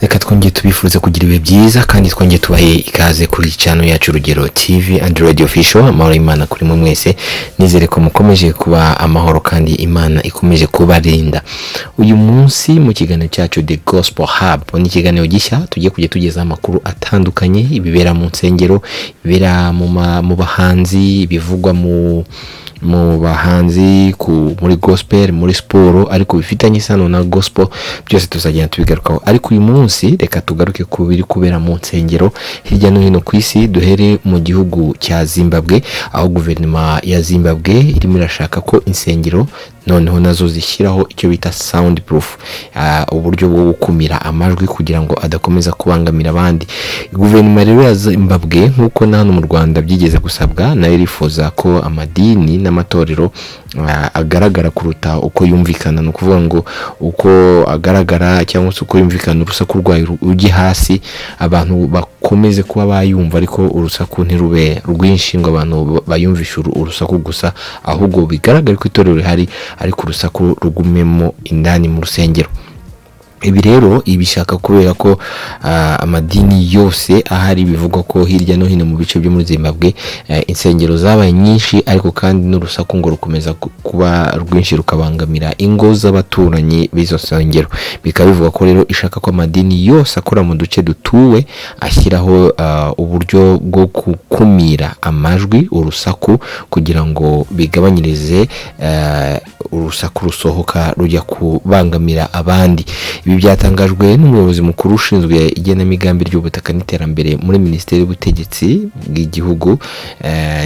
Reka twongeye tubifurize kugira ibihe byiza kandi twongeye tubahe ikaze kuri channel yacu Urugero TV and Radio Official. Amahoro y'Imana kuri mwe mwese. Nizere ko mukomeje kuba amahoro kandi Imana ikomeje kubarinda. Uyu munsi mu kiganiro cyacu The Gospel Hub, ni ikiganiro gishya tugiye kujya tugezaho amakuru atandukanye, ibibera mu nsengero, ibibera mu bahanzi, ibivugwa mu bahanzi muri gospel, muri siporo, ariko bifitanye isano na gospel, byose tuzagenda tubigarukaho. Ariko uyu munsi reka tugaruke ku biri kubera mu nsengero hirya no hino ku isi. Duhere mu gihugu cya Zimbabwe, aho guverinoma ya Zimbabwe irimo irashaka ko insengero noneho nazo zishyiraho icyo bita sound proof, uburyo bwo gukumira amajwi kugira ngo adakomeza kubangamira abandi. Guverinoma rero ya Zimbabwe, nk'uko na hano mu Rwanda byigeze gusabwa, nayo irifuza ko amadini n'amatorero agaragara kuruta uko yumvikana. Ni ukuvuga ngo uko agaragara cyangwa se uko yumvikana, urusaku rwayo rujye hasi, abantu bakomeze kuba bayumva, ariko urusaku ntirube rwinshi ngo abantu bayumvishe urusaku gusa, ahubwo bigaragare ko itorero rihari, ariko urusaku rugumemo indani mu rusengero. Ibi rero ibishaka kubera ko amadini yose ahari, bivugwa ko hirya no hino mu bice byo muri Zimbabwe insengero zabaye nyinshi, ariko kandi n'urusaku ngo rukomeza kuba rwinshi, rukabangamira ingo z'abaturanyi b'izo nsengero. Bikaba bivugwa ko rero ishaka ko amadini yose akora mu duce dutuwe ashyiraho uburyo bwo gukumira amajwi, urusaku, kugira ngo bigabanyirize urusaku rusohoka rujya kubangamira abandi. Ibi byatangajwe n'umuyobozi mukuru ushinzwe igenamigambi ry'ubutaka n'iterambere muri Minisiteri y'Ubutegetsi bw'Igihugu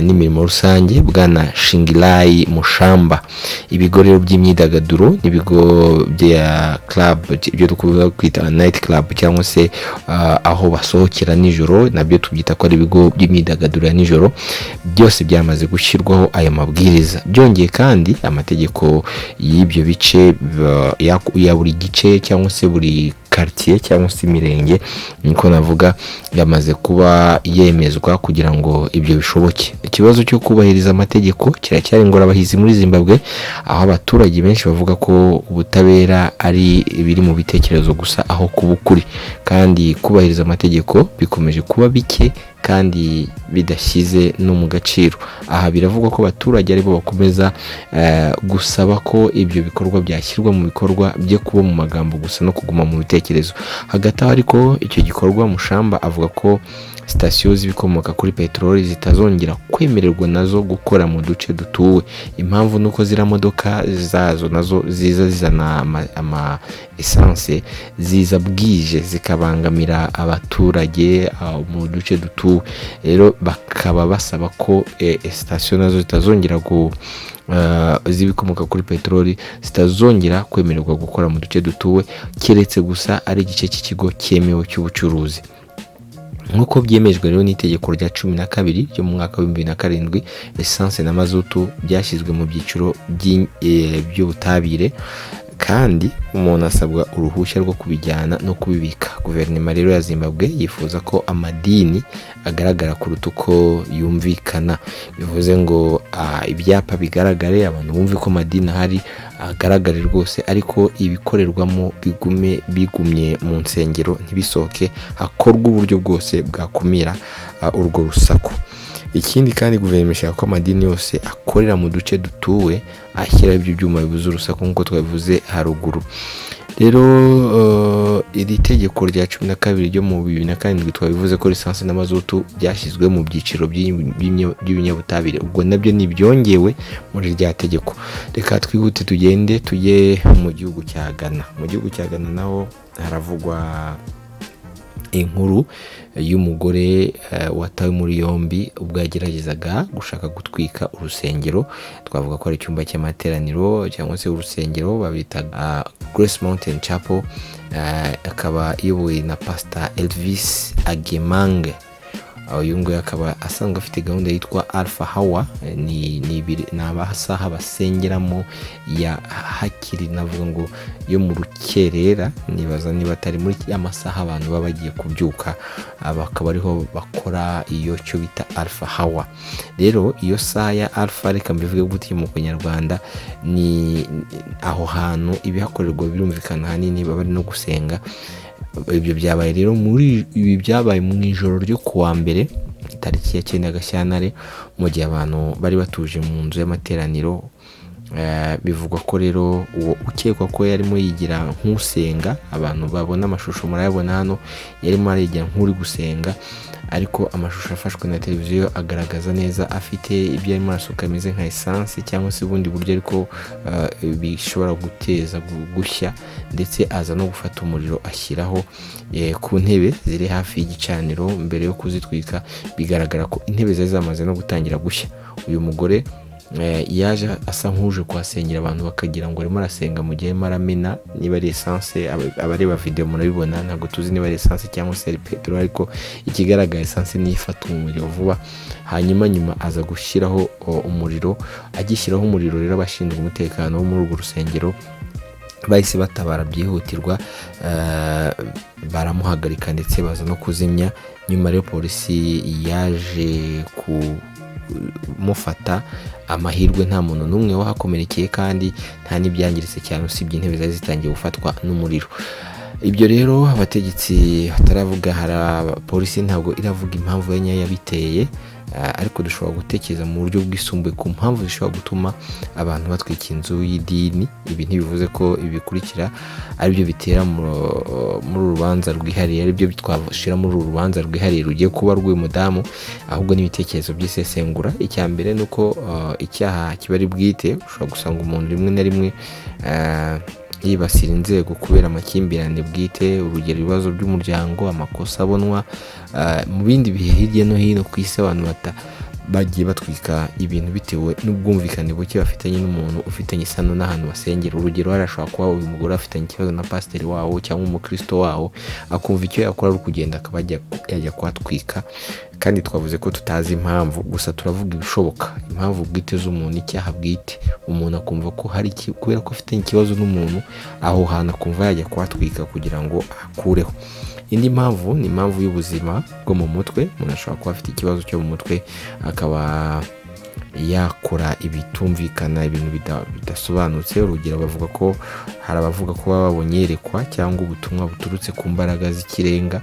n'imirimo rusange, Bwana Shingirai Mushamba. Ibigo rero by'imyidagaduro n'ibigo bya club, ibyo dukunda kwita night club, cyangwa se aho basohokera nijoro, nabyo tubyita ko ari ibigo by'imyidagaduro ya nijoro, byose byamaze gushyirwaho aya mabwiriza. Byongeye kandi, amategeko y'ibyo bice ya buri gice cyangwa se buri quartier cyangwa se imirenge, niko navuga, yamaze kuba yemezwa kugira ngo ibyo bishoboke. Ikibazo cyo kubahiriza amategeko kiracyari ingorabahizi muri Zimbabwe, aho abaturage benshi bavuga ko ubutabera ari ibiri mu bitekerezo gusa aho kuba ukuri, kandi kubahiriza amategeko bikomeje kuba bike kandi bidashyize no mu gaciro. Aha biravugwa ko abaturage aribo bakomeza gusaba ko ibyo bikorwa byashyirwa mu bikorwa, byo kuba mu magambo gusa no kuguma mu bitekerezo. Hagati aho ariko, icyo gikorwa, Mushamba avuga ko sitasiyo z'ibikomoka kuri peteroli zitazongera kwemererwa nazo gukora mu duce dutuwe. Impamvu ni uko ziriya modoka zazo nazo ziza zizana ama essence, ziza bwije zikabangamira abaturage mu duce dutuwe. Rero bakaba basaba ko sitasiyo nazo zitazongera z'ibikomoka kuri peteroli zitazongera kwemererwa gukora mu duce dutuwe, keretse gusa ari igice cy'ikigo cyemewe cy'ubucuruzi. Nk'uko byemejwe rero n'itegeko rya 12 ryo mu mwaka wa 2007, essence na mazutu byashyizwe mu byiciro by'ubutabire, kandi umuntu asabwa uruhushya rwo kubijyana no kubibika. Guverinoma rero ya Zimbabwe yifuza ko amadini agaragara kuruta uko yumvikana. Bivuze ngo ibyapa bigaragare, abantu bumve ko amadini ahari, agaragare rwose, ariko ibikorerwamo bigume bigumye mu nsengero, ntibisohoke, hakorwe uburyo bwose bwakumira urwo rusaku. Ikindi kandi, guverinoma ishaka ko amadini yose akorera mu duce dutuwe ashyiraho ibyo byuma bibuza urusaku, nk'uko twabivuze haruguru. Rero iri tegeko rya 12 ryo mu 2007, twabivuze ko lisansi n'amazutu byashyizwe mu byiciro by'ibinyabutabire, ubwo nabyo ni ibyongewe muri rya tegeko. Reka twihute tugende tujye mu gihugu cya Ghana. Mu gihugu cya Ghana naho haravugwa inkuru y'umugore watawe muri yombi ubwo yageragezaga gushaka gutwika urusengero. Twavuga ko ari icyumba cy'amateraniro cyangwa se urusengero babita Grace Mountain Chapel, akaba iyobowe na Pastor Elvis Agemang. Uyu nguyu akaba asanzwe afite gahunda yitwa Alpha Hour. Ni amasaha basengeramo ya hakiri, navuga ngo yo mu rukerera, nibaza niba atari muri ya masaha abantu baba bagiye kubyuka, bakaba ariho bakora iyo cyo bita Alpha Hour. Rero iyo saha ya Alpha, reka mbivuge gutya mu Kinyarwanda, ni aho hantu ibihakorerwa birumvikana ahanini baba bari no gusenga. Ibyo byabaye rero muri ibi byabaye mu ijoro ryo kuwa mbere, tariki ya 9 Gashyantare, mu gihe abantu bari batuje mu nzu y'amateraniro. Bivugwa ko rero uwo ukekwa ko yarimo yigira nk'usenga, abantu babona amashusho murayabona hano, yarimo arigira nk'uri gusenga, ariko amashusho afashwe na televiziyo agaragaza neza afite ibyo arimo arasuka bimeze nka esanse cyangwa se ubundi buryo, ariko bishobora guteza gushya, ndetse aza no gufata umuriro ashyiraho ku ntebe ziri hafi y'igicaniro mbere yo kuzitwika. Bigaragara ko intebe zari zamaze no gutangira gushya. Uyu mugore yaje asa nk'uje kuhasengera, abantu bakagira ngo arimo arasenga mu gihe arimo aramena niba ari esanse. Abareba video murabibona, ntabwo tuzi niba ari esanse cyangwa se ari peteroli, ariko ikigaragara esanse niyo ifata umuriro vuba. Hanyuma nyuma aza gushyiraho umuriro. Agishyiraho umuriro rero, abashinzwe umutekano wo muri urwo rusengero bahise batabara byihutirwa, baramuhagarika ndetse baza no kuzimya. Nyuma rero polisi yaje kumufata. Amahirwe nta muntu n'umwe wahakomerekeye kandi nta n'ibyangiritse cyane, usibye intebe zari zitangiye gufatwa n'umuriro. Ibyo rero abategetsi bataravuga, hari polisi ntabwo iravuga impamvu ya nyayo yabiteye, ariko dushobora gutekereza mu buryo bwisumbuye ku mpamvu zishobora gutuma abantu batwika inzu y'idini. Ibi ntibivuze ko ibi bikurikira aribyo bitera muri uru rubanza rwihariye, aribyo twashyira muri uru rubanza rwihariye rugiye kuba rw'uyu mudamu, ahubwo n'ibitekerezo by'isesengura. Icya mbere ni uko icyaha kiba ari bwite. Ushobora gusanga umuntu rimwe na rimwe yibasira inzego kubera amakimbirane bwite, urugero ibibazo by'umuryango, amakosa abonwa. Mu bindi bihe hirya no hino ku isi, abantu bagiye batwika ibintu bitewe n'ubwumvikane buke bafitanye n'umuntu ufitanye isano n'ahantu basengera. Urugero, hari ashobora kuba uyu mugore afitanye ikibazo na pasiteri wawo cyangwa umukristo wawo, akumva icyo yakora ari ukugenda akaba yajya kuhatwika. Kandi twavuze ko tutazi impamvu, gusa turavuga ibishoboka, impamvu bwite z'umuntu, icyaha bwite, umuntu akumva ko hari kubera ko afitanye ikibazo n'umuntu aho hantu, akumva yajya kuhatwika kugira ngo akureho. Indi mpamvu ni impamvu y'ubuzima bwo mu mutwe. Umuntu ashobora kuba afite ikibazo cyo mu mutwe, akaba yakora ibitumvikana, ibintu bidasobanutse. Urugero, bavuga ko hari abavuga ko baba babonye iyerekwa cyangwa ubutumwa buturutse ku mbaraga z'ikirenga,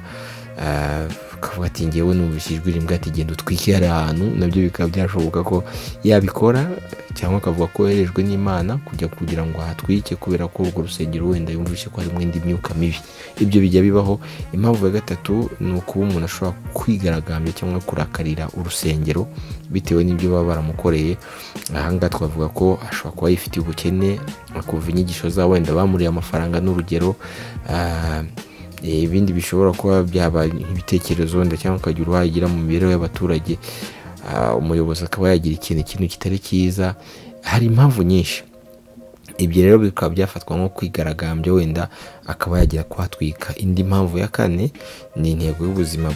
akavuga ati ngewe numvise ijwi rimbwira ati genda utwike hariya hantu, nabyo bikaba byashoboka ko yabikora, cyangwa akavuga ko yoherejwe n'Imana kujya kugira ngo ahatwike kubera ko urwo rusengero wenda yumvise ko harimo indi myuka mibi. Ibyo bijya bibaho. Impamvu ya gatatu ni ukuba umuntu ashobora kwigaragambya cyangwa kurakarira urusengero bitewe n'ibyo baba baramukoreye. Aha ngaha twavuga ko ashobora kuba yifitiye ubukene, akumva inyigisho zabo, wenda bamuriye amafaranga n'urugero. Ibindi bishobora kuba byaba nk'ibitekerezo wenda, cyangwa akagira uruhare agira mu mibereho y'abaturage, umuyobozi akaba yagira ikintu kitari cyiza. Hari impamvu nyinshi. Ibyo rero bikaba byafatwa nko kwigaragambya, wenda akaba yagira kuhatwika. Indi mpamvu ya kane ni intego y'ubuzima,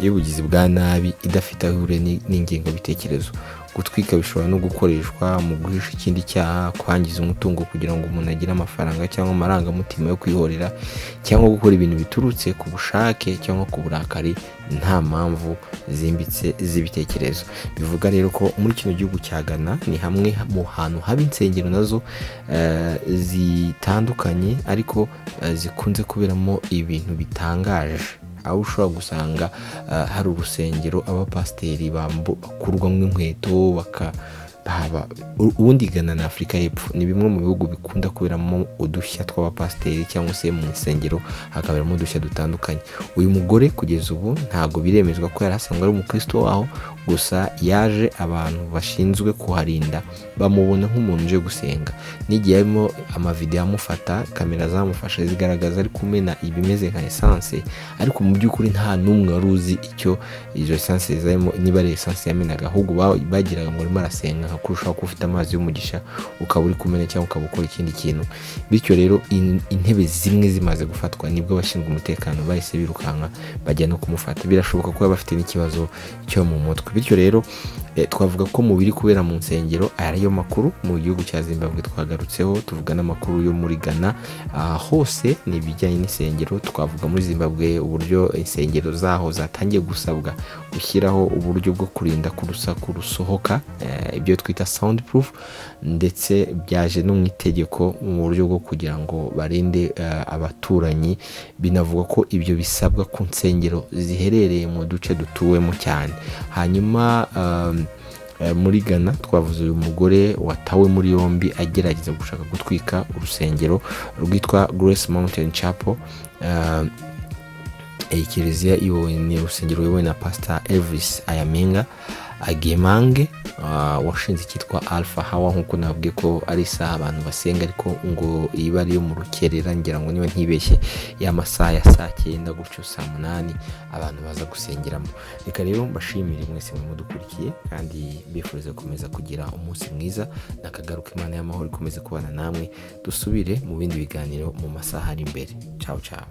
y'ubugizi bwa nabi idafite aho ihuriye n'ingengabitekerezo. Gutwika bishobora no gukoreshwa mu guhisha ikindi cyaha, kwangiza umutungo kugira ngo umuntu agire amafaranga cyangwa amarangamutima yo kwihorera, cyangwa gukora ibintu biturutse ku bushake cyangwa ku burakari nta mpamvu zimbitse z'ibitekerezo. Bivuga rero ko muri kino gihugu cya Ghana ni hamwe mu hantu haba insengero nazo zitandukanye, ariko zikunze kuberamo ibintu bitangaje, aho ushobora gusanga hari urusengero abapasiteri bakurwamo inkweto baka ubundi Ghana na Afurika y'Epfo ni bimwe mu bihugu bikunda kuberamo udushya tw'abapasiteri, cyangwa se mu nsengero hakaberamo udushya dutandukanye. Uyu mugore kugeza ubu ntabwo biremezwa ko yari asanzwe ari umukristo waho, gusa yaje abantu bashinzwe kuharinda bamubona nk'umuntu uje gusenga. N'igihe harimo amavidewo amufata, kamera zamufashe zigaragaza ari kumena ibimeze nka esanse, ariko mu by'ukuri nta n'umwe wari uzi icyo izo esanse zarimo, niba ari esanse yamenaga, ahubwo bagiraga ngo arimo arasenga. Nka kurushaho kuba ufite amazi y'umugisha, ukaba uri kumena cyangwa ukaba ukora ikindi kintu. Bityo rero intebe zimwe zimaze gufatwa, nibwo abashinzwe umutekano bahise birukanka bajya no kumufata. Birashoboka ko yaba afite n'ikibazo cyo mu mutwe. Bityo rero twavuga ko mu biri kubera mu nsengero, aya ariyo makuru mu gihugu cya Zimbabwe twagarutseho, tuvuga n'amakuru yo muri Ghana. Hose ni ibijyanye n'insengero. Twavuga muri Zimbabwe uburyo insengero zaho zatangiye gusabwa gushyiraho uburyo bwo kurinda ku rusaku rusohoka, ibyo twita sound proof, ndetse byaje no mu itegeko mu buryo bwo kugira ngo barinde abaturanyi. Binavuga ko ibyo bisabwa ku nsengero ziherereye mu duce dutuwemo cyane. Hanyuma muri Ghana twavuze uyu mugore watawe muri yombi agerageza gushaka gutwika urusengero rwitwa Grace Mountain Chapel. Iyi kiliziya iyobowe, ni urusengero ruyobowe na Pastor Elvis Ayaminga Agemange, washinze icyitwa Alpha Hour, nk'uko nababwiye ko ari isaha abantu basenga, ariko ngo iba ari iyo mu rukerera, ngira ngo niba ntibeshye, ya masaha ya saa 9 gutyo, saa 8, abantu baza gusengeramo. Reka rero mbashimire mwese mudukurikiye kandi mbifurize gukomeza kugira umunsi mwiza. Nakagaruka, Imana y'amahoro ikomeze kubana namwe. Dusubire mu bindi biganiro mu masaha ari imbere. Ciao ciao.